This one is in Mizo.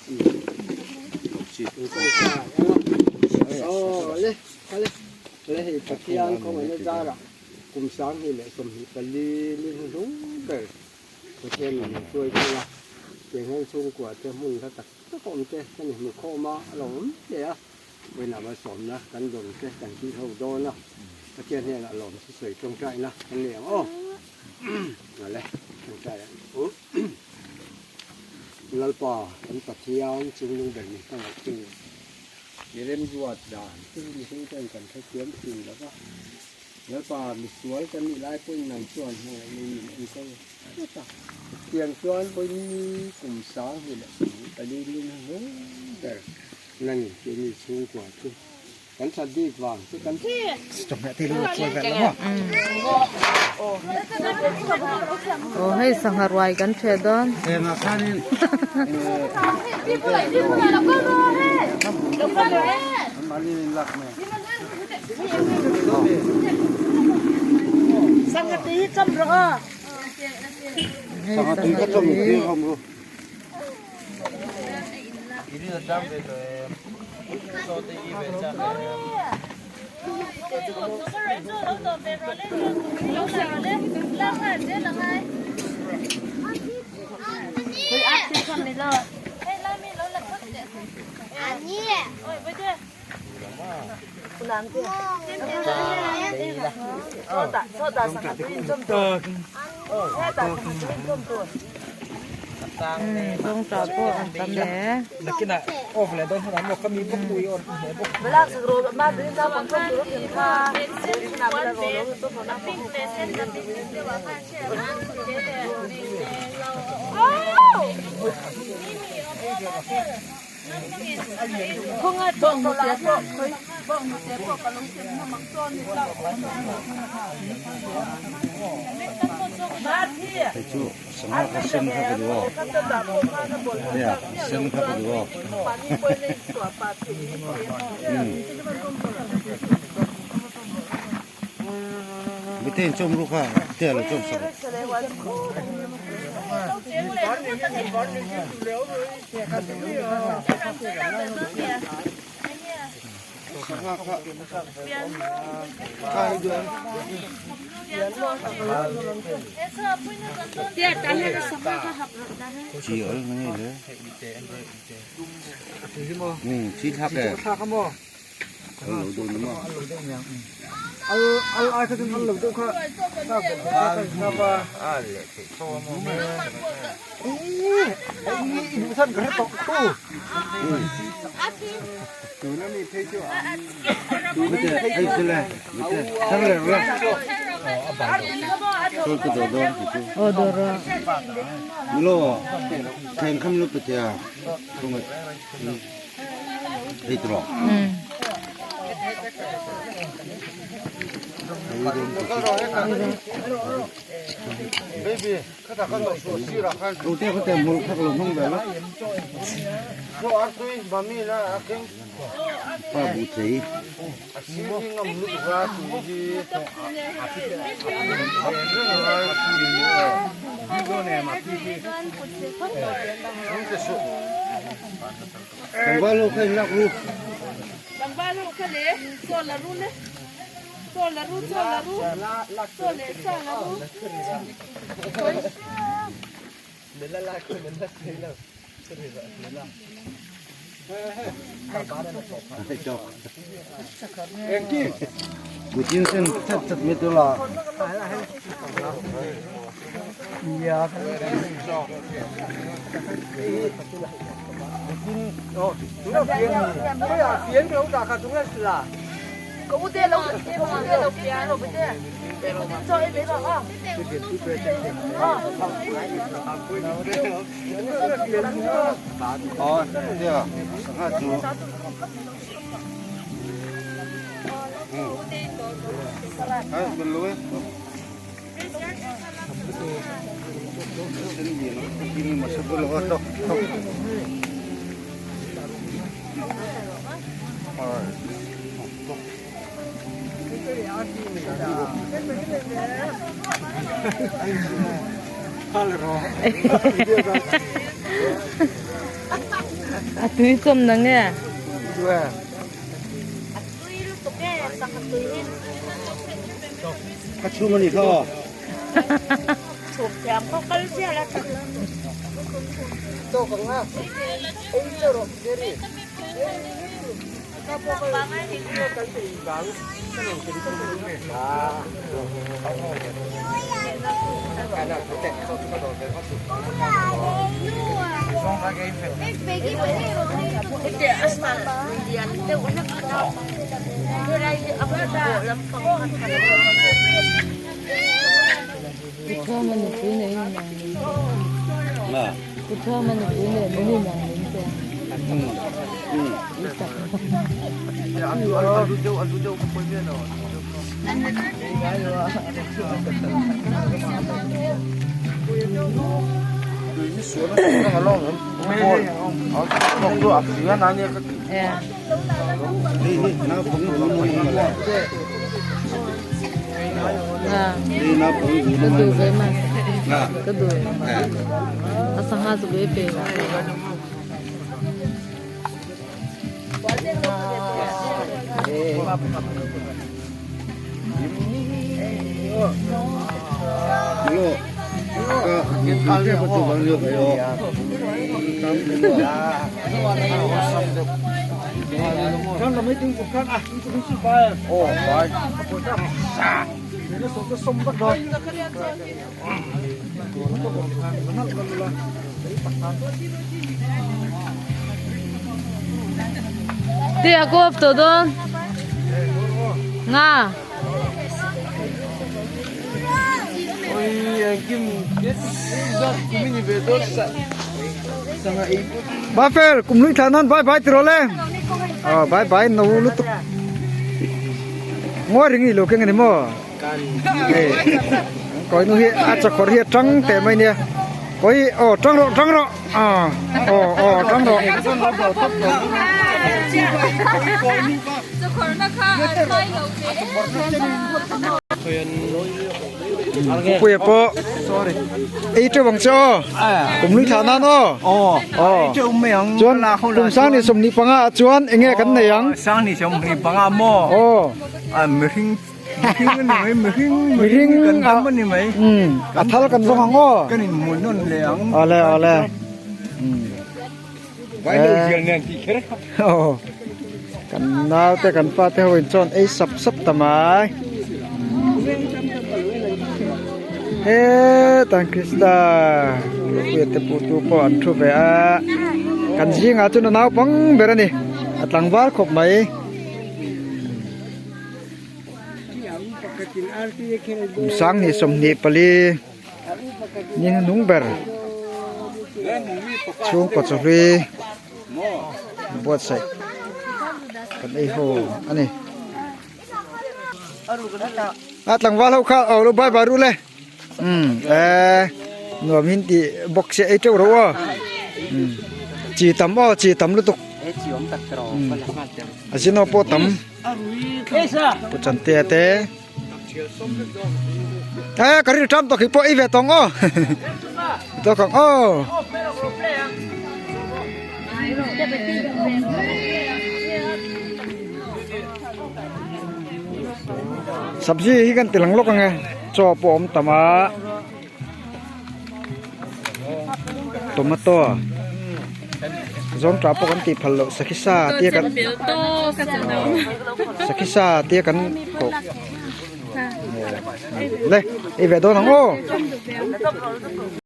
Aw le le le hei Pathian khawngaihna zarah kum 2024 ni hnuhnung ber Pathian in min hruai thung a, tiang hian chhungkua te hmun hla tak tak a awm te kan inhmu khawm a, a lo awm hle a, vawiinah malsawmna kan dawn te kan tih ho dawn a, Pathian hnenah lawm chu sawi tawngtaina kan nei ang aw. Awle tawngtai ang u. Lalpa kan Pathian chungnung ber min hmangaih tu i remruat dan chu mihring ten kan hrethiam thin lo va, Lalpa misual kan nih lai pawhin nang chuan hmangaih nei min enkawl tlat a. Tiang chuan vawiin kum 2024 ni hnuhnung ber nangin keini chhungkua chu Kan that bik vang chu kan. Aw hei sangha ruai kan ṭheh dawn. Hei sangha tui. Zawngṭah pawh an tam e. Aw dawr a. A tui chawm na nge? Ka chhung a ni kha. Kuthoma nupui nei in ang min pe. Kuthoma nupui nei min in ang min pe. Ka duh ve mai ka duh a sangha chu ve pe Ti a kawp tawh dawn nga. Ba fel kum lui thla nan bye bye ti rawh le. Aw bye bye no lutuk. Ngawi ring i lo keng a ni maw? Hei kawi nu hi a chakawr hi a tang teh mai nia kawi aw tang rawh tang rawh aw aw tang rawh. Puia pawh ei teuh ang che aw kum lui thlah nan aw aw chuan kum sang ni 25 ah chuan eng nge kan nei ang aw mihring a thal kan zawng ang aw awle awle aw kan naute kan pate ho in chuan ei sap sap ta mai hetah Krista Puia te pu tu pawh an thu ve a kan zingah chuan a naupang ber a ni a tlangval khawp mai. Kum sang 24 ni hnuhnung ber chhungkaw chawhlui buatsaih kan ei ho a ni. A tlangval ho kha aw lo bye bye ru le umm eh nuam in tih bawk se ei teuh ro aw umm chi tam aw chi tam lutuk a zin aw pawh tam. Pu Chantea te eh ka ril tam tawk hi pawh ei ve tawng aw tawk ang aw sabzi hi kan ti lang lawk ang e chaw pawh a awm tam a. Tomato zawngṭah pawh kan tih phal loh sakhisa tia kan sakhisa tia kan koh le ei ve dawn ang aw.